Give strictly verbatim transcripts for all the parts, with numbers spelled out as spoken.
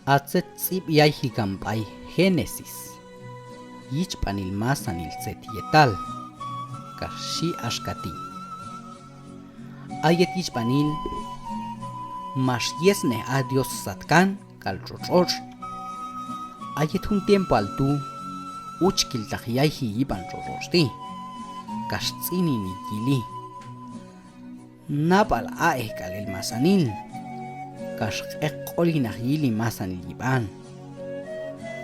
A tzet tz'ib' yayji kan b'ay Génesis, yichb'anil masanil tzet yetal, kax xhi axka ti': A yet yichb'anil max yesnej aj Dios satkan k'al tx'otx' tx'otx'. A yet jun tiempoal tu', uchkiltaq yayji yib'an tx'otx' tx'otx' ti', kax tz'inini yili. Nab'al aq'ej k'al el masanil, kax q'eqq'olinaq yili masanil yib'an.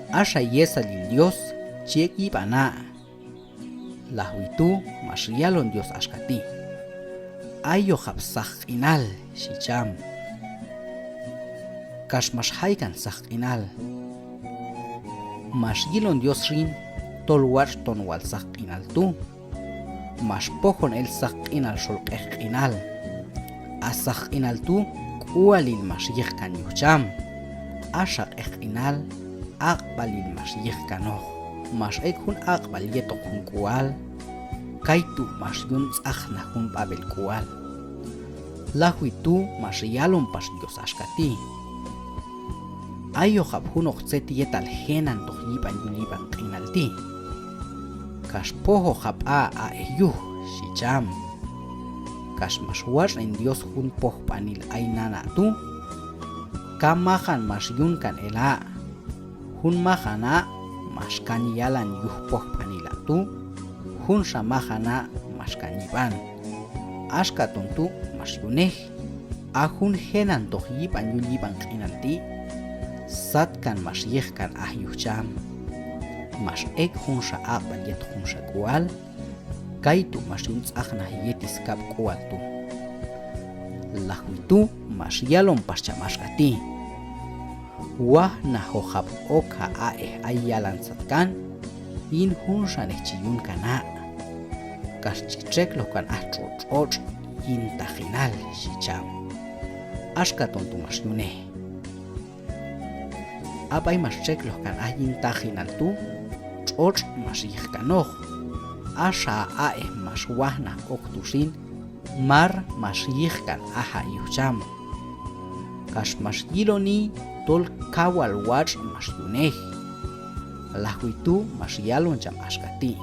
Axa yesalil Dios chi ek' yib'an aq'. Lajwi tu' max yalon Dios axka ti': Ayoqab' saqq'inal, xhi cham. Kax max jay kan saqq'inal. Max yilon Dios xin tol watx' ton wal saqq'inal tu'. Max pojon el saqq'inal xol q'eqq'inal. A saqq'inal tu' k'ualil max yiq kan yuj cham. Axa q'eqq'inal aq'b'alil max yiq kanoq. Max ek' jun aq'b'al yetoq jun k'ual, kaytu' max yun tz'aqnaj jun b'ab'el k'ual. Lajwi tu' max yalon pax Dios axka ti': Ayoqab' junoq tzet yetal jenantoq yib'an yul yib'an q'inal ti', kax pojoqab' a aq'ej yuj, xhi cham. Kax max watx'nen Dios jun pojb'anil ay nan aq' tu', kam majan max yun kan el aq'. Jun majan aq' max kan yalan yuj pojb'anil aq' tu', junxa majan aq' max kan yib'an. Axka ton tu' max yunej, a jun jenantoq yib'an yul yib'an q'inal ti', satkan max yiq kan aj yuj cham. Max ek' junxa aq'b'al yet junxa k'ual, kaytu' max yun tz'aqnaj yet skab' k'ual tu'. Lajwi tu' max yalon pax cham axka ti': Wajnajoqab' ok a aq'ej ay yalan satkan, yin junxanej chi yun kan aq', kax chi txekloj kan aj tx'otx' tx'otx' yin taqinal, xhi cham. Axka ton tu' max yunej. A b'ay max txekloj kan aj yin taqinal tu', tx'otx' max yiq kanoq. Axa a aq'ej max wajnaj ok tu' xin, mar max yiq kan aj aq' yuj cham. Kax max yiloni tol kawal watx' max yunej. Lajwi tu' max yalon cham axka ti':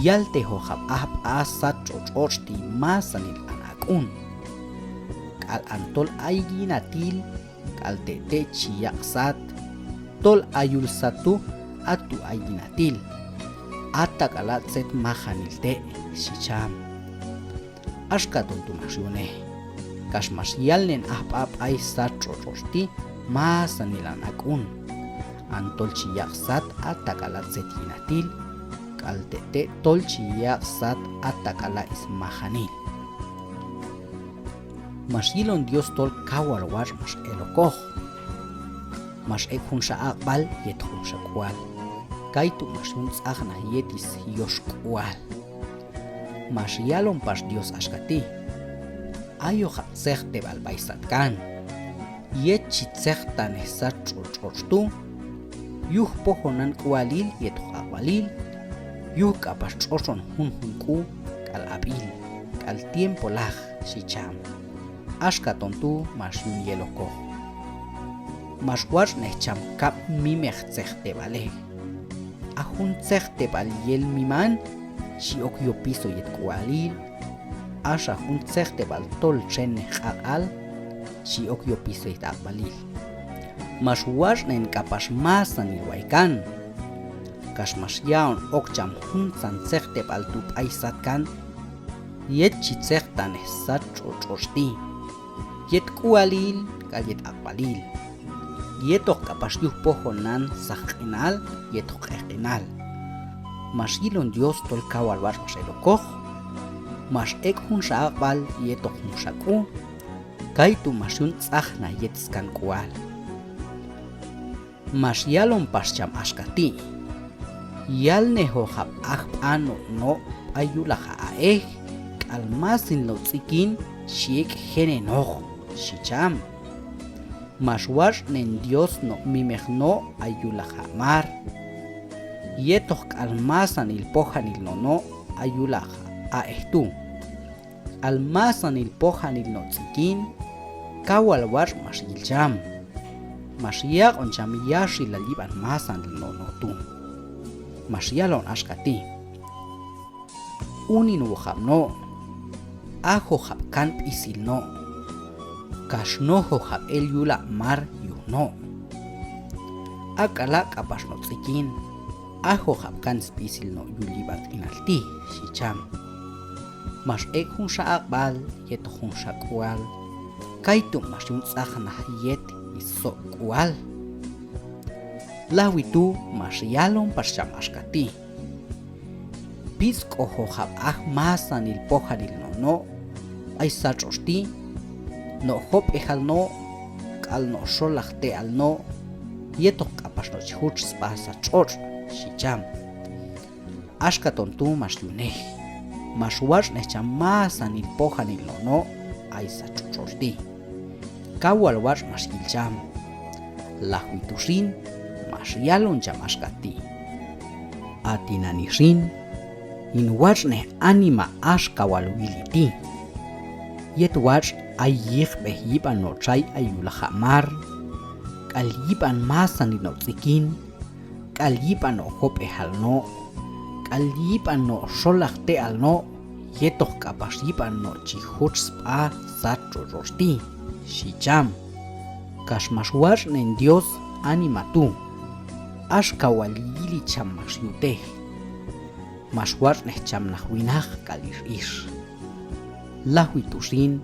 Yaltejoqab' aj b'a sat tx'otx' tx'otx' ti' masanil an ak'un, k'al an tol ay yinatil, k'al te' te' chi yaq' sat, tol a yul sat tu' a tu' ay yinatil, a tak'ala' tzet majanil te', xhi cham. Axka ton tu' max yunej. Kax max yalnen aj b'a b'ay sat tx'otx' tx'otx' ti' masanil an ak'un, an tol chi yaq' sat a tak'ala' tzet yinatil, k'al te' te' tol chi yaq' sat a tak'ala' smajanil. Max yilon Dios tol kawal watx' max elokoq. Max ek' junxa aq'b'al yet junxa k'ual. Kaytu' max yun tz'aqnaj yet syox k'ual. Max yalon pax Dios axka ti': Ayoqab' tzeqteb'al b'ay satkan. Yet chi tzeqtanej sat tx'otx' tx'otx' tu', yuj pojon nan k'ualil yetoq aq'b'alil, yuj k'apax tx'oxon junjun k'u k'al ab'il k'al tiempoalaj, xhi cham. Axka ton tu' max yun yelokoq. Max watx'nej cham kab' mimeq tzeqteb'alej. A jun tzeqteb'al yel miman chi ok yopiso yet k'ualil, axa jun tzeqteb'al tol txennej q'aq'al chi ok yopiso yet aq'b'alil. Max watx'nen k'apax masanil waykan. Kax max ya'on ok cham juntzan tzeqteb'al tu' b'ay satkan, yet chi tzeqtanej sat tx'otx' tx'otx' ti', yet k'ualil k'al yet aq'b'alil, yetoq k'apax yuj pojon nan saqq'inal yetoq q'eqq'inal. Max yilon Dios tol kawal watx' max elokoq. Max ek' junxa aq'b'al yetoq junxa k'u. Kaytu' max yun tz'aqnaj yet skan k'ual. Max yalon pax cham axka ti': Yalnejoqab' aj b'a no' no' b'ay yulaq a aq'ej, k'al masanil no' tz'ikin chi ek' jenenoq, xhi cham. Max watx'nen Dios no' mimeq no' a yulaq a mar, yetoq k'al masanil pojanil no' no' a yulaq a aq'ej tu', k'al masanil pojanil no' tz'ikin, kawal watx' max yil cham. max yaq'on cham yaxilal yib'an masanil no' no' tu'. Max yalon axka ti': Uninwojab' no', ajojab' kan b'isil no', kax nojojab' el yul a' mar yuj no'. Ak'ala' k'apax no' tz'ikin, ajojab' kan sb'isil no' yul yib'an q'inal ti', xhi cham. Max ek' junxa aq'b'al yetoq junxa k'ual, kaytu' max yun tz'aqnaj yet sok' k'ual. Lajwi tu' max yalon pax cham axka ti': Pitzk'ojojab' aj masanil pojanil no' no' ay sat tx'otx' ti', no' job'ejal no', k'al no' xolaq te'al no', yetoq k'apax no' chi jutx sb'a sat tx'otx', xhi cham. Axka ton tu' max yunej, max watx'nej cham masanil pojanil no' no' ay sat tx'otx' ti'. Kaw wal watx' max yil cham. Lajwi tu xin max yalon cham axka ti': A tinani' xin, hin watx'nej anima axka wal wili ti'. Yet watx' ay yiqb'ej yib'an no' txay ay yulaq a' mar, k'al yib'an masanil no' tz'ikin, k'al yib'an no' job'ejal no', k'al yib'an no' xolaq te'al no', yetoq k'apax yib'an no' chi jutx sb'a sat tx'otx' ti', xhi cham. Kax max watx'nen Dios anima tu', axka wal yili cham max yutej. Max watx'nej cham naq winaq k'al ix ix. Lajwi tu xin,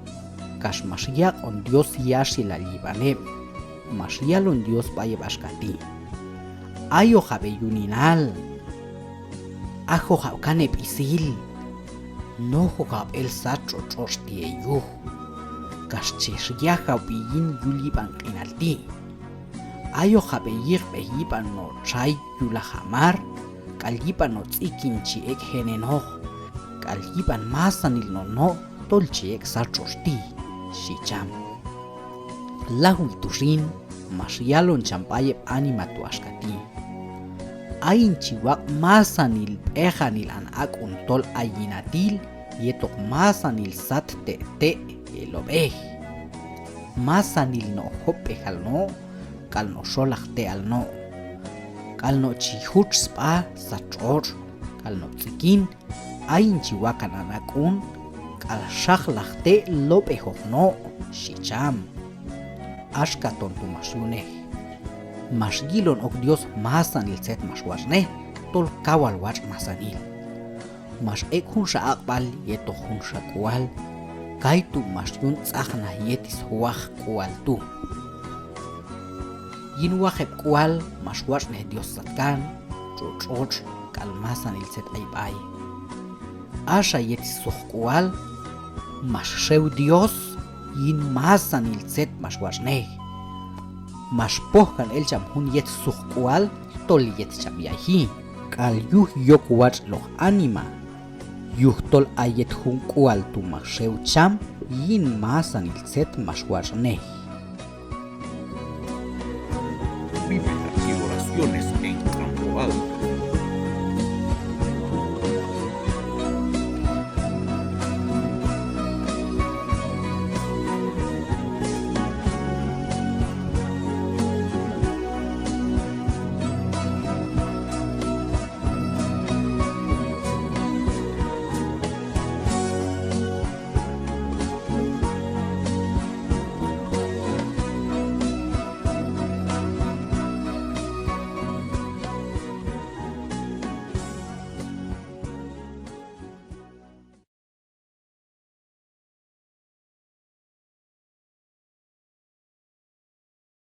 kax max yaq'on Dios yaxilal yib'an heb', max yalon Dios b'ay heb' axka ti': Ayoqab' heyuninal, ajoqab' kan heb'isil, nojoqab' el sat tx'otx' tx'otx' ti' heyuj, kax chex yajawb'i yin yul yib'an q'inal ti'. Ayoqab' heyiqb'ej yib'an no' txay yulaq a' mar, k'al yib'an no' tz'ikin chi ek' jenenoq, k'al yib'an masanil no' no' tol chi ek' sat tx'otx' ti', xhi cham. Lajwi tu xin, max yalon cham b'ay heb' anima tu' axka ti': Ayin chi waq' masanil b'eqanil an ak'un tol ayin atil, yetoq masanil sat te' te' helob'ej. Masanil no' job'ejal no', k'al no' xolaq te'al no', k'al no' chi jutx sb'a sat tx'otx', k'al no' tz'ikin, ayin chi waq'an an ak'un, k'al xaqlaq te' lob'ejoq no', xhi cham. Axka ton tu' max yunej. Max yilon ok Dios masanil tzet max watx'nej, tol kaw wal watx' masanil. Max ek' junxa aq'b'al yetoq junxa k'ual, kaytu' max yun tz'aqnaj yet swaj k'ual tu'. Yin wajeb' k'ual max watx'nej Dios satkan, tx'otx' tx'otx' k'al masanil tzet ay b'ay. Axa yet suq k'ual, max xew Dios yin masanil tzet max watx'nej. Max pojkan el cham jun yet suq k'ual tol yet cham yayji. K'al yuj yok watx'iloq anima, yujtol a yet jun k'ual tu' max xew cham yin masanil tzet max watx'nej.